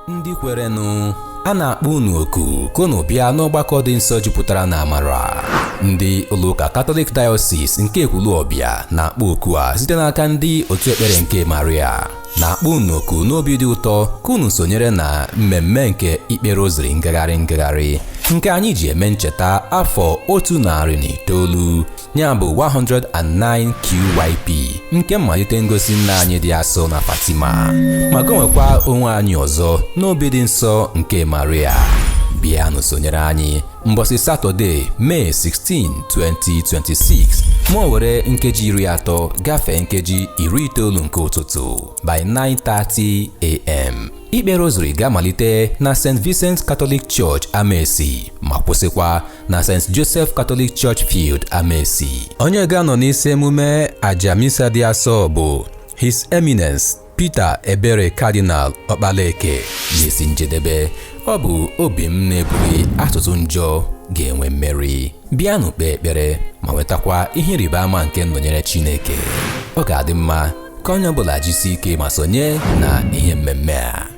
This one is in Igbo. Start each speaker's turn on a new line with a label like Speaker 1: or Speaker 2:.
Speaker 1: Ndị kwerenụ, a na-akpọ unu oku ka unu bịa n'ọgbakọ dị nsọ jupụtara na amara. Ndị ụlọụka Katọlik Diocese nke Ekwulọbịa na-akpọ oku a site n'aka ndị otu ekpere nke Maria, na-akpọ unu oku n'obi dị ụtọ ka unu sonyere na mmemme nke ikpe rosary ngagharị ngagharị nke anyị ji eme ncheta afọ 109, ya bụ 109 QYP nke mmalite ngosi nna anyị dị asọ na Fatima, ma gọnwekwa onwe anyị ọzọ n'obi dị nsọ nke Maria. Bịanụ sonyere anyị mbọsị Satọde, Mee 16, 2026, ma o were nkeji 30 gafee nkeji 90 nke ụtụtụ, by 9:30 a.m. Ikpe rosary ga-amalite na St. Vincent Catholic Church, Amaesi, ma kwụsịkwa na St. Joseph Catholic Church Field, Amaesi. Onye ga-anọ n'isi emume aja misa dị asọ bụ His Eminence Peter Ebere Cardinal Okpaleke. N'isi njedebe, ọ bụ obi m na-ebughị atụtụ njọ ga-enwe mmeri. Bịanụ kpee ekpere ma nwetakwa ihe ịrịba ama nke nnọnyere Chineke. Ọ ga-adị mma ka onye ọbụla jisi ike ma sonye na ihe mmemme a.